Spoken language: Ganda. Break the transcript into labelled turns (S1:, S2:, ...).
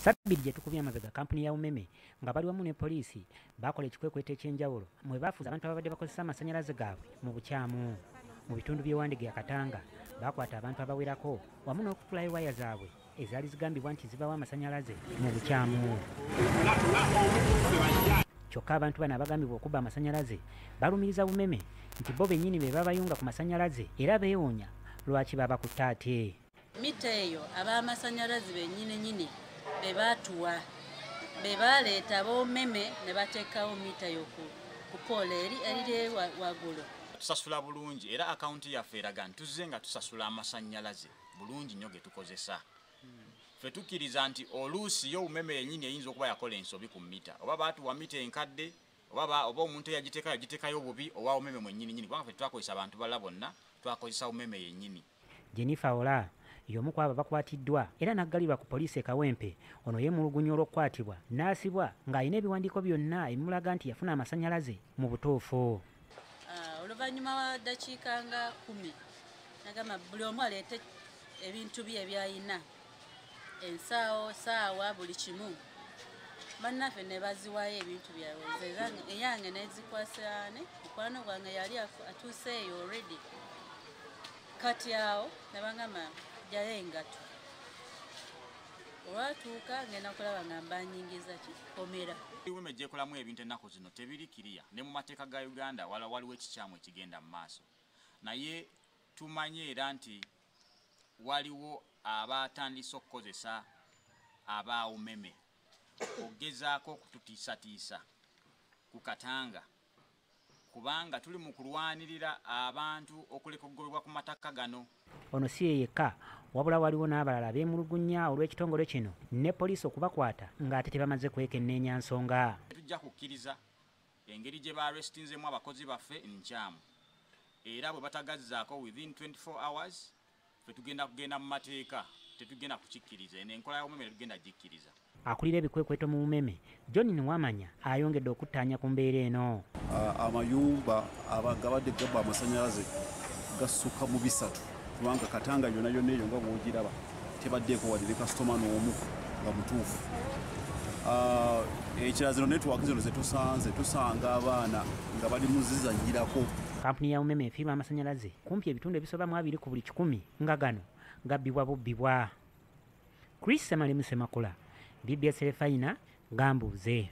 S1: Sabbiri gye tukubye amabega, kampuni ya Umeme nga bali wamu ne poliisi bakola ekikwekweto eky'enjawulo mwe baafuza abantu ababadde bakozesa amasannyalaze gaabwe mu bukyamu. Mu bitundu by'e Wandegeya Katanga baakwata abantu abawerako wamu n'okutulayo waya zaabwe ezaali zigambibwa nti zibawa amasannyalaze mu bukyamu. Kyokka abantu bano abagambibwa okubba amasannyalaze balumiriza Umeme nti bo bennyini be babayunga ku masannyalaze era beewuunya lwaki babakutte ate.
S2: Mita eyo ab'amasannyalaze bennyini nnyini be baatuwa, be baleeta ab'Umeme ne bateekawo mita yo ku poolo eri eriri waggulu.
S3: Tusasula bulungi era akawunti yaffe eraga nti tuzze nga tusasula amasannyalaze bulungi nnyo ge tukozesa. Ffe tukkiriza nti oluusi yo Umeme yennyini eyinza okuba yakola ensobi ku mita, oba baatuwa mita enkadde, oba omuntu eyagiteekayo yagiteekayo bubi, owa Umeme mwennyini nnyini, kubanga ffe twakozesa abantu balala bonna, twakozesa Umeme yennyini.
S1: Jennifer Ola y'omu ku abo abakwatiddwa era n'aggalirwa ku poliisi e Kawempe. Ono yeemulugunya olw'okukwatibwa n'asibwa ng'alina ebiwandiiko byonna ebimulaga nti yafuna amasannyalaze mu butuufu.
S2: Oluvannyuma wa ddakiika nga 10 nagamba buli omu aleete ebintu bye by'alina, ensawo, saawa, buli kimu. Bannaffe ne baziwaayo ebintu byabwe, eyange nezikwasane, mukwano gwange yali atuuseeyo already. Kati awo ne bangamba jjayo engatto. Olwatuuka ngenda kulaba nga mbanyingiza kikomera.
S3: Umeme gyekolamu ebintu ennaku zino tebiri kiriya, ne mu mateeka ga Uganda wala waliwo ekikyamu ekigenda mu maaso. Naye tumanye era nti waliwo abatandise okukozesa aba Umeme okugezaako okututiisatiisa ku Katanga, kubanga tuli mu kulwanirira abantu okuleka okugobebwa ku mataka gano.
S1: Ono si ye yekka, wabula waliwo n'abalala beemulugunya olw'ekitongole kino ne poliisi okubakwata ng'ate tebamaze kwekenneenya nsonga.
S3: Tujja kukkiriza engeri gye baarrestinzemu abakozi baffe nkyamu, era bwe batagazzaako within 24 hours ffe tugenda kugenda mu mateeka, tetugenda kukikkiriza. Eno enkola ya Umeme tetugenda gikkiriza.
S1: Akulira ebikwekweto mu Umeme John Nwamanya ayongedde okuttaanya ku mbeera eno.
S4: Amayumba abagabadde gabba amasannyalaze gasukka mu 3, kubanga Katanga yonna yonna eyo nga bw'ogiraba tebaddeeko wadde ne kasitoma n'omu nga mutuufu. Ekirala zino netiwaaki zino ze tusanze, tusanga abaana nga bali mu zizannyirako.
S1: Kampuni ya Umeme efiirwa amasannyalaze kumpi ebitundu ebisoba mu 2 ku buli 100 nga gano gabbibwa bubbibwa. Chris Semalimu Semakula, BBS Refina, Gambuuze.